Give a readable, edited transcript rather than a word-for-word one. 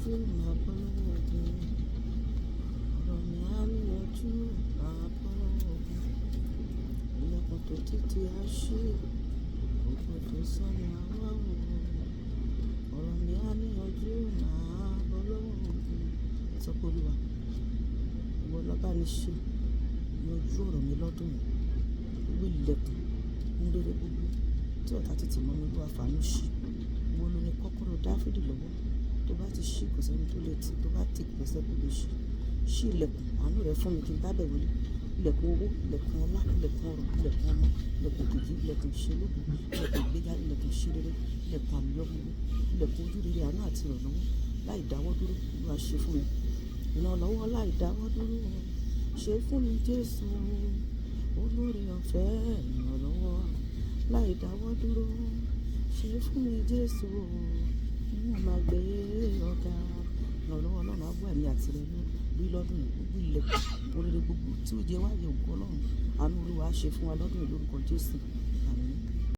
níyanjú, màá bọ́ lọ́wọ́ ogun. Ọ̀rọ̀ mi á níyanjú, màá bọ́ lọ́wọ́ ogun. Ilẹ̀kùn tó títí á ṣí, ògo tó sọnù á wá wò. Ọ̀rọ̀ mi á níyanjú, màá bọ́ lọ́wọ́ ogun. Ẹ sọ pé, Olúwa, ìwọ ló bá mi ṣe, yanjú ọ̀rọ̀ mi lọ́dún yìí. Gbogbo ilẹ̀kùn ohun rere gbogbo tí ọ̀tá ti tì mọ́ mi, Olúwa, fàánú ṣí. Ìwọ ló ní kọ́kọ́rọ́ Dáfídì lọ́wọ́. Tó bá ti ṣí, kò sẹ́ni tó lè tì, tó bá tì, kò sẹ́ni tó lè ṣí. Ṣí ilẹ̀kùn àánú rẹ fún mi kí n bá bẹ̀ wọlé. Ilẹ̀kùn owó, ilẹ̀kùn ọlá, ilẹ̀kùn ọrọ̀, ilẹ̀kùn ọmọ, ilẹ̀kùn òkìkí, ilẹ̀kùn ìṣelógo, ilẹ̀kùn ìgbéga, ilẹ̀kùn ìṣerere, ilẹ̀kùn àlùyọ gbogbo, ilẹ̀kùn ojúrere, àánú àti ìrànlọ́wọ́ láì dáwọ́ dúró, Olúwa, ṣe fún mi. Ìrànlọ́wọ́ láì dáwọ́ dúró, ṣe fún mi, Jésù. Olóore ọ̀fẹ́, ìrànlọ́wọ́ láì dáwọ́ dúró, ṣe fún mi, Jésù. Mo máa gbé ọ̀gá. Ìrànlọ́wọ́ Ọlọ́run á wà ní àti rẹ lórí lọ́dún yìí. Gbogbo ilẹ̀kùn ohun rere gbogbo tí ó jẹ́ wáyé ògo Ọlọ́run, àánú Olúwa á ṣe fún wa lọ́dún yìí lórúkọ Jésù.